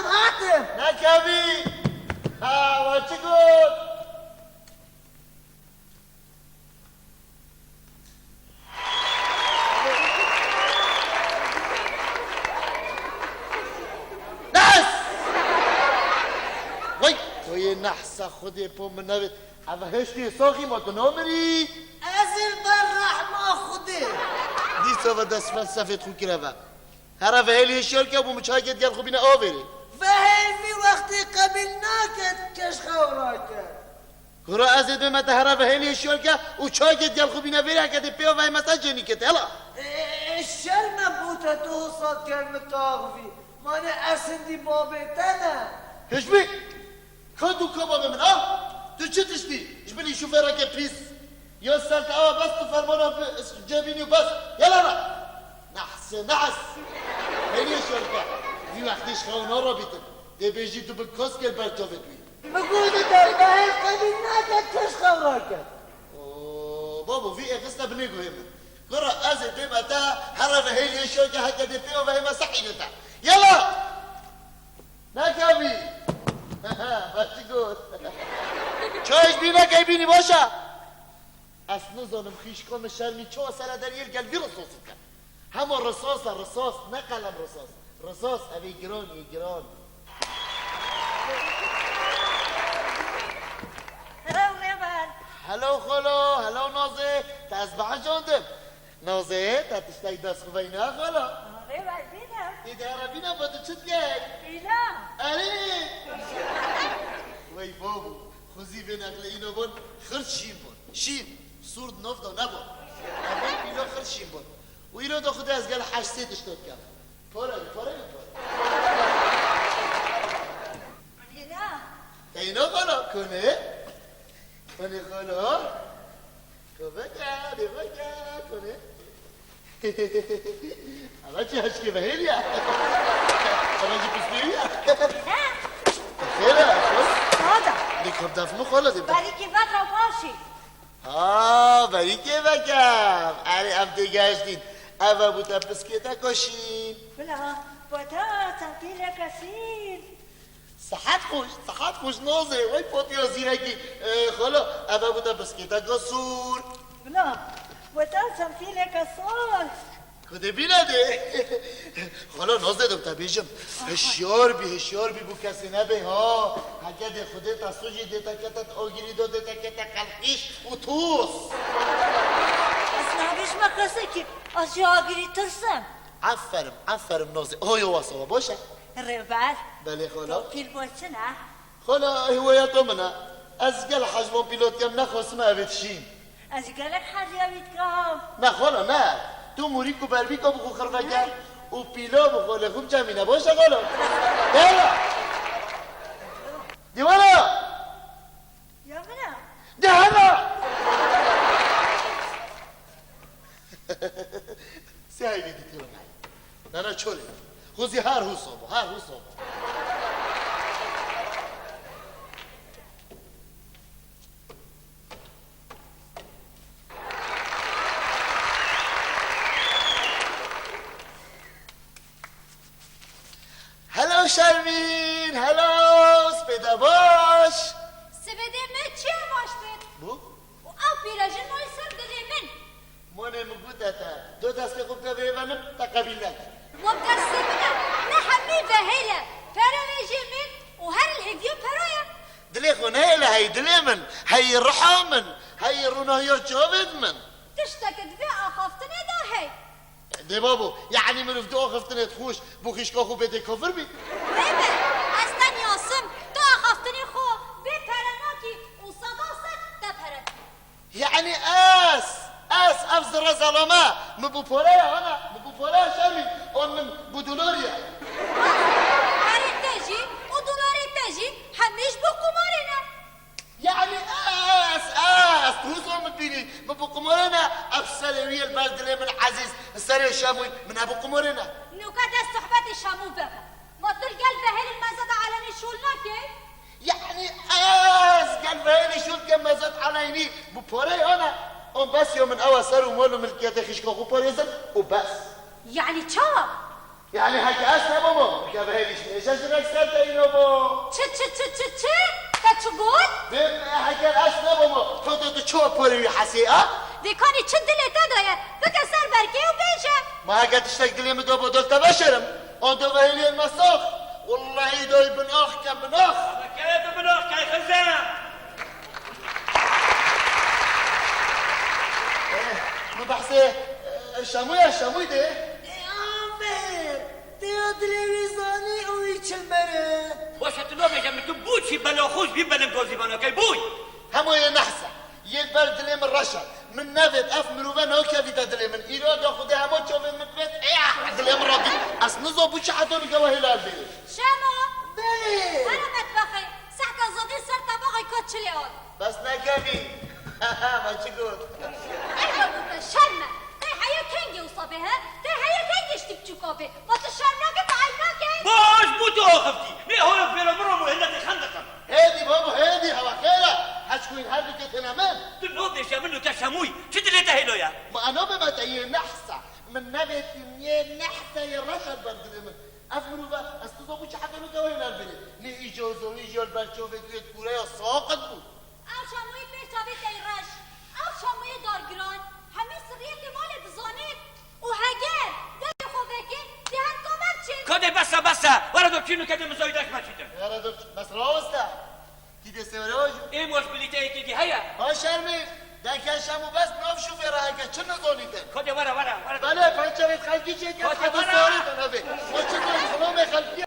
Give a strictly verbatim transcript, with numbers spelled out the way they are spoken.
Hatim! Nekevî! Ha, we çi got? Nehs! Vay! To yê nehsa Xwedê po min nevêt. Ev hiştê saxî ma tu namirî? Ez ê li ber rehma Xwedê. Dîsa ve dest felsefê xwe kire ve. Here vehêliyê şiyar ke bû min çayekê digel xwe bîne avêrê. Vehêl vî wextê qebîl nake tu keş xew rake. Kura ez ê bême te here vehêliyê şiyar ke û çayekê digel xwe bîne vêrê heke dê pêwa vehê me ser cênî ke te hela. Ê, şerm e bo te tu hosat kevni taxvî. Mane ez hindî babê te ne. Hişbî! Ka tu ka babê min a? Tu çi tiştî? Ji bilî şofêrekê pîs. Ya ser te awa bes tu fermana bi cebînî û bes. Yala ra. Nehsê nehs. Hêliyê şerke. Vî wextî ji xew narabîtin. Dê bêjî tu bi koskê li ber çavê wî. Min got te, vehêl qebîl nake tu ji xew rake. Oo, babo, vî êxiste binê guhê min. Kura ez ê bême te, here vehêliyê şerke heke dê pêwa vehê me sehîne te. Yala! Nekevî! Baş got. Çay ji bî nekey bînî baş e. Ez nizanim xîşka min şermî çawa sere deriyê li gel vî risasî dikin. Hema risas e risas, ne qelem risas. Risas, ev ê giran, ê giran. Hello Rêber. Hello xalo, hello Nazê. Te ez bihecandim. Nazê, te tiştek dest xwe veyna xala. Rêber bîne. Ê de here bîne ba tu çi dikey? Îla. Erê. Wey babo, xwezî vê neqlê îno bon, xir şîn bon. Şîn, sûr di nav de nebon. Ev pîlo xir şîn bon. Û îro de xwedê ez gel heşt sê tişto dikem. Pore, pore, pore. Îla. Teyna xala, kone? Kone xala? Koveke, deveke, kone? Ama çi heşkê vehêl ya. Ama çi pislî ya. Xêr e, xêr. Sada. Dê kop def mi xala dê. Berîkî vek rew paşî. Ha, berîkê vekem. Erê, em têgeştîn. Eva bû te piskê te koşîn. Bila, bo te çentî leke sîr. Sihet xweş, sihet xweş Nazê. Wey potiya zîrekî. E, xala, eva bû te piskê te ka sûr. Bila, bo te çentî leke sûr. Ku dê bîne dê. Xala Nazê, dê te bêjim. Hişyar bî, hişyar bî, bo kesê nebê ha. Heke dê Xwedê te sujî dê te kete agirî do dê te kete qelqîş û toz. Ez nabêjime kesekî, ez ji agirî tirsim. Aferin, aferin Nazê. Hoyo wasa wa baş e. Rêber. Belê xala. To pîl bo çi ne? Xala, hiweya to min e. Ez gel hez van pîlot kem, nexwasime evê dişîn. Ez gelek hezya wî dikim. Ne xala, ne. Tu mûrîk û berbîka bixwe xirveke û pîla bixwe lê xwe bicemîne. Baş e xala. Dêwala! Dêwala! Ya min e? De hema! Sê heyvî dîtî wina. Nana çolê. Xwezî her hûso bû, her hûso bû. Hello Şermîn, hello, spêda baş. Sibêdê me çiya baş bêt. Bu? Û ew pîrejin moy ser dilê min. Monê min gote te, do destê xwe bide vê venim, te qebîl nekir. Ma destê min e, ne hemî vehêl e. Pere vejê min û her li hêviya pera ye. Dilê xwe nehêle hey dilê min, hey riha min, hey rûnahiya çavêt min. Tiştek di vê axaftinê de hey. Dê babo, yanî mirov di axaftinê de xweş, bo xîşka xwe bê dê kafir bî? Rêber, ez te niyasim, tu axaftinê xwe bê pere nakî û seda sed te pere dikî. Yanî ez, ez, ev zirre zelame, min bo pare ye, ana, min bo pare ye Şermîn, an min bo dolar ye. Perê te jî û dolarê te jî hemî ji bo qumarê ne. Yanî ez, ez, tu hûsa min bînî, min bo qumarê ne, ev serê wî ye li ber dilê min ezîz, serê Şemû, min e bo qumarê ne. Nûke te sohbetê Şemû bike. Ma tu li gel vehêlên mezada elenî şûl nakî? Yanî ez gel vehêlê şûl ke mezat eleynî bi pareyê ana. An bes ya min ew e ser û mal û milkiyetê xîşka xwe parêzim û bes. Yanî çawa? Yani heke ez nebûmo, bike bi hêvî ji mêje ji rek ser te îno bo. Çi, çi, çi, çi, çi? Te çi got? Bê, heke ez nebûmo, to, to, tu ço porê wî hesê a? Vê kanî çi dilê te de ye? Bike ser berkê û bêje. Ma heke tiştek dilê min do bo, dol te veşerim. Ondo vehêliyên me sax. Wallahî doy bin ax kem bin ax. Ama keye tu bin ax key xizem. Eh, min behsê, eh, Şamû ya, Şamûy de. E, aferin. Te ya dilê wî zanî û wî çil bere. Baş e, tu nabêje min tu bû çi bela xwe ji vî belingozî vana key bûy. Hemû yê nehsa. Yê li ber dilê min reş e. Min nevêt ev mirove nakevîte dilê min. Îro da Xwedê hemû çavên min divêt, eya, dilê min re bî. Ez nizo bû çi hedon û gewehê li erdê. Şemo! Belê! Were metbexê. Sehka zodî ser tebaxê ka çilê ot. Bes nekevî. Ma çi got? Ey bû be şerm e. Tey heya kengê wisa bê he? Tey heya kengê ji tî biçûka bê? Ma tu şerm nake, tu eyb nake? Baş bû tu axifî. Nê hoya fêra min re mu hindetê xendeqe. Hêdî babo, hêdî, hewa xêr e. Heçkûyîn her du ketine min. Tu nabêje min û te Şemûy. Çi dilê te hêlo ye? Ma nabê me te yê nehsa. Min nevêtî yê nehsa yê reş e li ber dilê min. Ev mirove, ez tu zabû çi heta nû te wê ner bêrê. Nê îco zor, îco li ber çavê tu yê kûre ya saqit bû. Ew Şemûyê pêr çavê te yê reş. Ew Şemûyê dargiran. Hemî sirriyetê malê dizanê. Û heger derê xwe vekê, dê her ka me biçin. Kadê bes e, bes e. Were do çîn û kedê min zayî derk me çîtin. Were do çîn, bes raweste. Kî dê sewre wa jû? Ê moş bilîteyekê dî heye? Ha şermê. Deke Şemû bes nav şûfêra heke çi nizanî te. Kadê were, were, were. Belê, pencerê xelkî çêke. Kadê heta were. Sarî te navê. Ma çi zanî, zilamê xelkî.